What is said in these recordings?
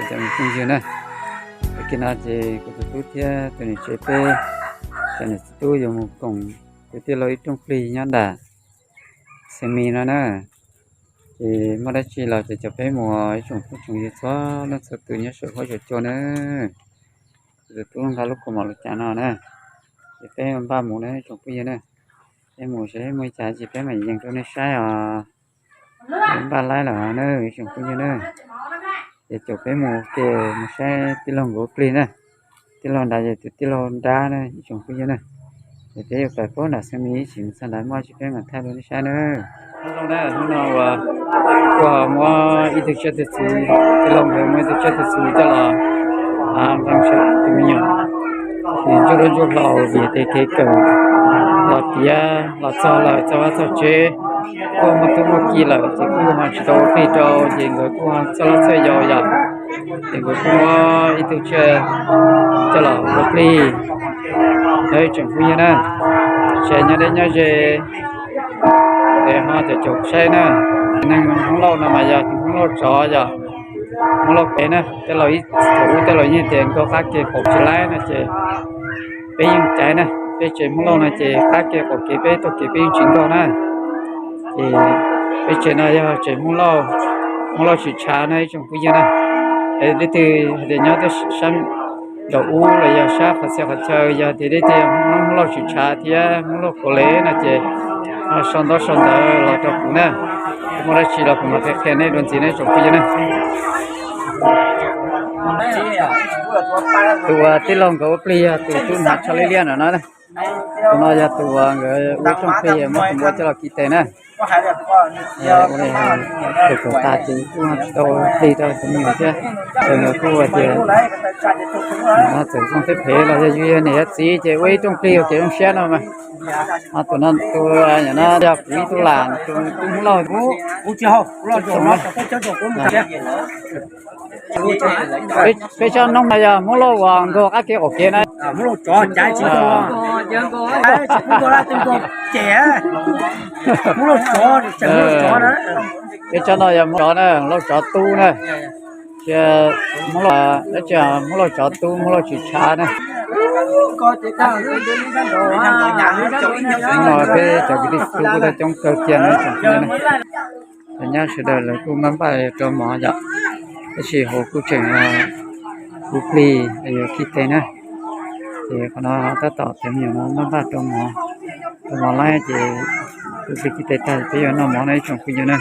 Cov me phooj ywg na, tag kis no ces kuv tus tub thiab tus niam tsev peb, cov niam txiv tub yuav mus koom tus tij laug ib rooj plig nyob nram Xees Mis no na. Ces muaj dab tsi los ces cov peb mus, ib tsoom phooj tsoom ywg txhua leej txhua tus nyob saum huab saum cua na. Kuv tus tub nqa lub kaus mom lub cas no na, ces peb npaj mus na ib tsoom phooj ywg na. Peb mus seb muaj li cas ces peb mam yees rau nej saib os. Peb npaj laib lawm na ib tsoom phooj ywg na. Ces caum peb mus ua ke mus saib tij laug nkawd ua plig na. Tij laug nrad ces tus tij laug nrab na ib tsoom phooj ywg na. Ces peb yuav pais puag nram Xees Mis ib sim mus txog nrad muaj tsis peb mam thaij rau nej saib na. Hnub no uas kuj muab ib tug tsiaj tug txhu, tij laug nkawd muab ib tug tsiaj tug txhu coj los nqa saib tus me nyuam, ntsuj duab ntsuj hlauv vim tias kev kawm los tiav los txog lawm txog vaj txog tsev, kuj muaj tub muaj ki lawm ces kuj ho tsis tau ua plig rau ces nkawd kuj txhawj loj txhawj yau yom. Ces nkawd kuj muab ib tug tsiaj coj los ua plig. Ib tsoom phooj ywg na, tsev nyob deb nyob ze es ho caum caum saib na. Neeg Hmoob Lauj no mas yog Hmoob Lauj tsov yom, Hmoob Lauj kev na. Tej laus ib thaum ub tej laus yeej tias nkaug qab ke qaum tsis laib no ces peb yeej caiv na. Peb tsev Hmoob Lauj no ces qab ke qaum kev peb taug kev peb yeej tsis nkaug na. Ces peb tsev no yog tsev Hmoob Lauj, Hmoob Lauj tsis tshav na ib tsoom phooj ywg na. Es leej twg hais tias nyob tej sab nraum ub los yog sab qhov txhia qhov chaw yog tias leej twg Hmoob Lauj tsis tshav thiab Hmoob Lauj kaus lev no ces ho sau ntaub sau ntawv los rau kuv na. Muaj dab tsi los kuv mam qhia qhia nej dua ntxiv na ib tsoom phooj ywg na. Tus uas tij laug nkawd ua plig yog tus tub hnav tsho liab liab no na. Tus no yog tus uas nkawd ua rooj plig muab tus npua coj los kis tes na. Ua li tus kaum tas ces kuj tsis tau plig rau tus me nyuam thiab. Ces nkawd kuj tias no txawm zoo thiab phem los yog yus yog niam yog txiv ces ua ib rooj plig ua kev zoo siab no mas. Ho tus no tus no yog kuv ib tug lam tus Hmoob Lauj. Peb tsob noob no yog Hmoob Lauj uas nkaug qab kev qaum kev na. Peb tsob no yog Hmoob Lauj tsov na, Hmoob Lauj tsov tub na. Thiab Hmoob Lauj, dab tsi, Hmoob Lauj tsov tub, Hmoob Lauj tsis tshav na. No peb cov kwv tij tub kuj tau coob kawg kiag no tsoom phooj ywg na. Cov nyab sawv daws lawv kuj maj npaj rau mov yom, tab sis hauv kuj tseem ua plig yuav khi tes na. Ces qhov no tab tom cov me nyuam no maj npaj rau mov, rau mov laib ces ua plig khi tes tag peb yuav noj mov no ib tsoom phooj ywg na.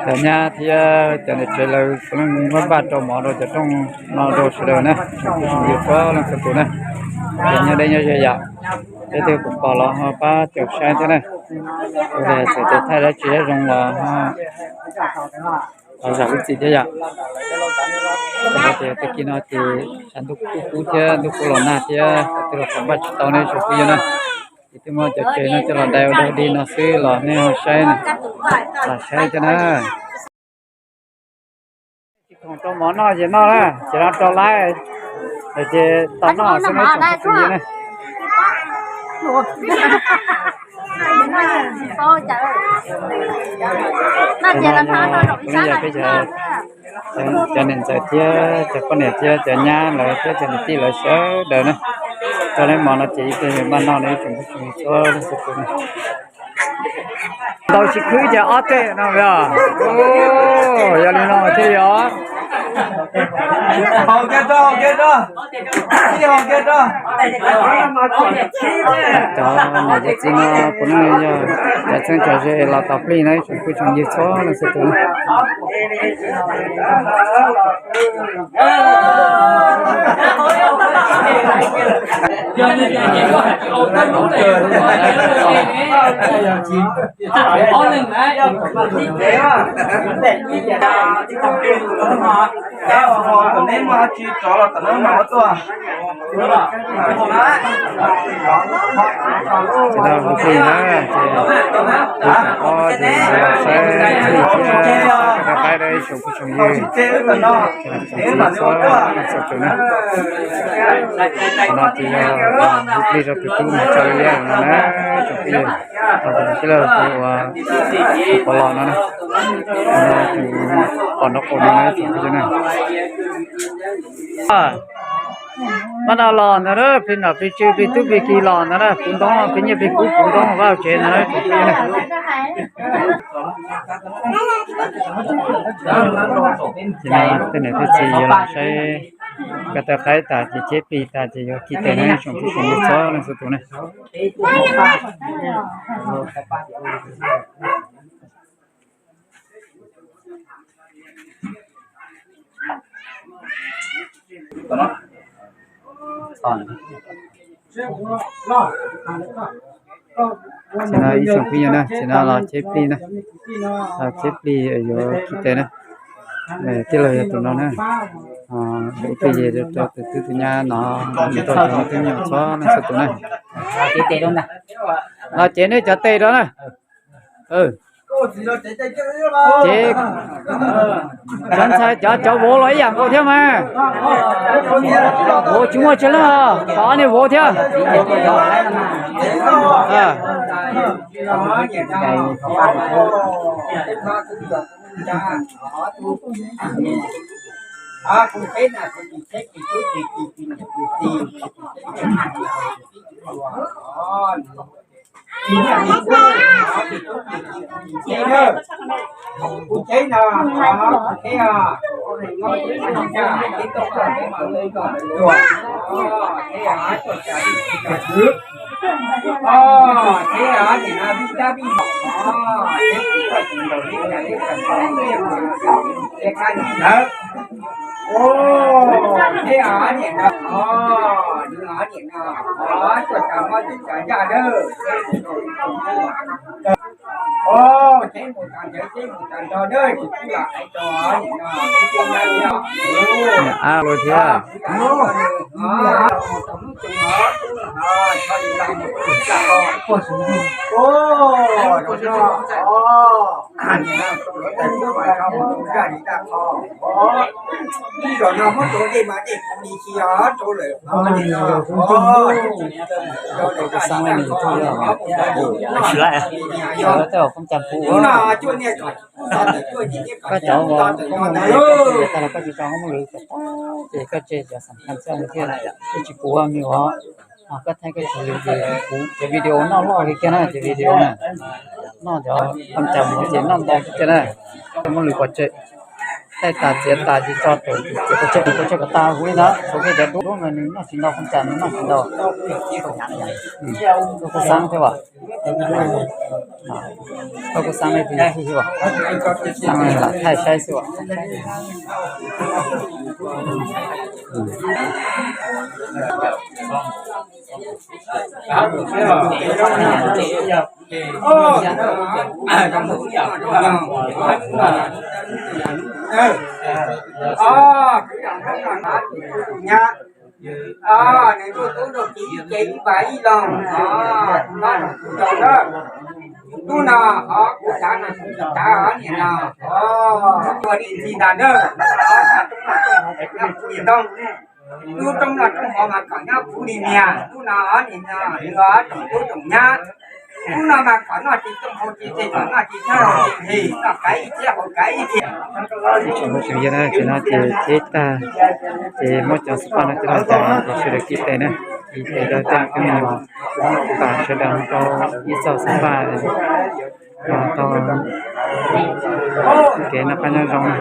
Cov nyab thiab cov niam tsev lawv puav leej maj npaj rau mov rau cov rooj no rau sawv daws na, tsoom phooj tsoom ywg txhua leej txhua tus na. Cov nyob deb nyob ze yom, leej twg pom los ho pab caum saib thiab na. Ua li txawm tias thaij dab tsi zoo los ho zam lub txim thiab yom. Tias tag kis no ces tshav ntuj kub kub thiab ntuj kub los nag thiab, qhov twg los pom npaj tsis tau ne tsoom phooj ywg na. Ces twb muab cov tsev no coj los dai ua dog dig no xwb los nej ho saib, los saib thiab na. Tsis khoom rau mov noj ces noj na, ces no rau laib, ces tau noj xwb na tsoom phooj ywg na. Cov no yog peb cov niam ntxawm thiab cov poj niam thiab cov nyab lawv thiab cov niam tij lawv sawv daws na. Rau lawv mov no ces ib pliag npaj noj na ib tsoom phooj ywg txhua leej txhua tus na. Ntaus tsis khwb ces ob teg no yog. Yog li no thiaj li os. Cov niam cov txiv no puav leej yog cov txheeb cov ze los tos plig na ib tsoom phooj tsoom ywg txhua leej txhua tus na. Tom neb muaj tsis rov los tom neb mam tuaj. Ces no kuv plig na, ces kuv tam ob ces saib plig thiab rov qab rau ib tsoom phooj tsoom ywg, tsoom txiv txhua leej txhua tus na. Qhov no ces yog kuv plig rau tus tub mas tso liab no na, tsoom phooj ywg. Tij laug tus uas pom los no na, tus pom nraub qaum no na tsoom phooj ywg na. Pab no los ntawd na, plig nom plig tswv plig tub plig ki los ntawd na, puv ntoob plig nyiaj plig kub puv ntoob vaj tsev ntawd na tsoom phooj ywg na. Ces no tej niam tej txiv yuav los saib ko taw qaib tas ces ceb plig tas ces yuav khi tes na tsoom phooj ywg txhua leej txhua tus na. Ces no ib tsoom phooj ywg na, ces no los ceb plig na, los ceb plig yuav khi tes na. Tij laug yog tus no na, ib pliag ces rau tus tub tus nyab no, rau cov me tub me nyuam txhua leej txhua tus na. Los cev nej cov tes rau na. Ces cov ntxhais cov, cov vauv los ib yam nkaus thiab mas. Vauv tsis muaj tsawg leej os, tom ob niag vauv thiab. Kuv teb no, kuv teb os, teb os, teb os, nim no vij tab vij vom, teb kuv txoj kev ntaus teb cas teb kas ntawd. Teb os, nim no, nim no, tuaj tas mob tus cas ncaj dawb. Teb mus tas ntsawv teb mus tas nrog dawb, tsis pub lam hais rau nim no, teb nyab thiab. Ab los thiab. Ib zaug no muab rau dej mas dej puv li tsis yog rau lawm. Hnub no cuaj niaj koj cov koj tsis tso koj muaj lwm ces koj tseg cov xam khas txoj thiab, koj tsis puv me os. Koj thaij koj cov video, kuv cov video noj loj li kiag na, cov video na, noj cov koj cov mus ces noj ntau tiag tiag na. Koj muaj lwm pov tseg, thaij tas txiav tas ces tso tawm, txiav pov tseg, pov tseg kom tas huv li ntawd, tshuav kiag cov duab mas nws noj tsis ntau, koj cov nws noj tsis ntau. Koj kuj xaab thiab as. Koj kuj xaab leej twg xwb as, xaab lam thaij saib xwb as. Nws ntuj tub nrog kiv ib ce ib npais ib loog, tus no no kuv tau na, tus tub no ho kuv tav no kuv tsis tav os niam no, ua li ntxi ntag na, tub no tub hov mas kom nyob puv li niag, tub no ho niam no, nws ho tsoom tub tsoom nyab, tub no mas kom noj tsis txooj hau tsis txeg kom noj tsis txooj hau tsis txeg, noj kav ib txhiab hau kav ib txhiab. Tsoom phooj tsoom ywg na, ces no ces ceb tag ces muab cov xab paj no coj los tas ces sawv daws khi tes na, khi tes rau tej me nyuam, kom sawv daws tau ib txoj xab paj, tau kev noj qab nyob zoo na.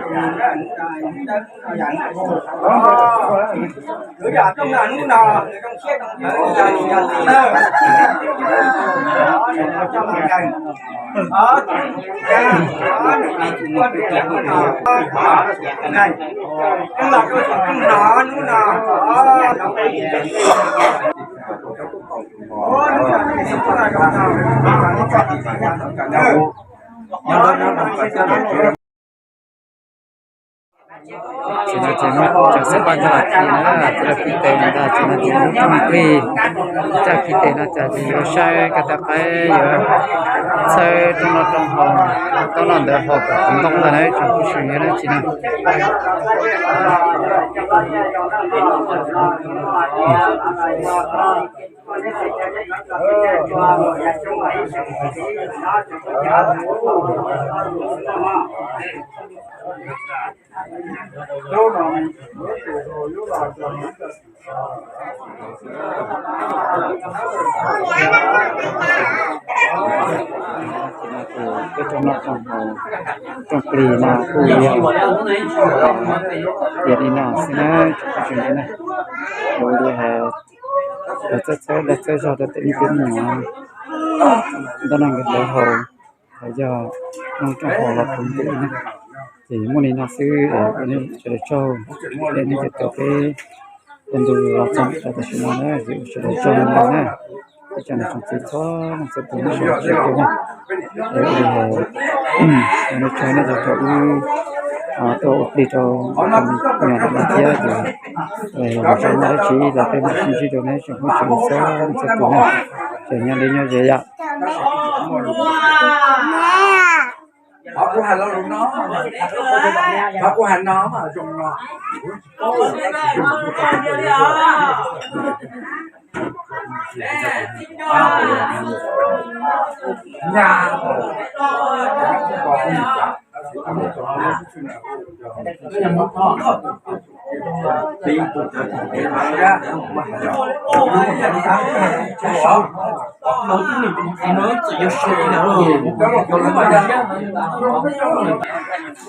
Ces no Ces muab cov xab paj coj los khi na, coj los khi tes ntag. Ces no ces lub rooj plig, coj khi tes no ces yuav saib ko taw qaib, yuav txhawb rooj noj rooj haus, taub noj ntawv haus kom ntoo ntag na, tsoom phooj ywg na, tsis no. Peb rooj noj rooj haus, rooj plig no kuj yog tiav li no xwb na, tsoom phooj ywg na. Kuv li hais, lawv txawb txawb dag txawb zog rau tej me tub me nyuam noj noj nkawd ntawv haus, los yog noj rooj haus los puv ntuj na. Ces muaj li no xwb, ua nej sawv daws tsaug, nej cov caum peb ua ntu los txog rau tam sim no na, ces ua sawv daws tsaug ntau na. Ib tsoom niam tsoom txiv txhua leej txhua tus nej sawv daws tsaug na. Ua nej tsaug nej cov caum wb tuaj ua plig rau cov me nyuam ntawm no thiab ces, yog zoo maj dab tsi los peb mam sib ntsib dua na tsoom phooj ywg txhua leej txhua tus na. Ces nyob li nyob ze yom.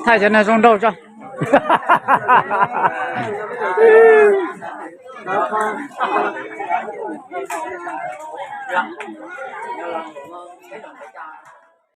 Thaij cov neeg zoo nraug tso.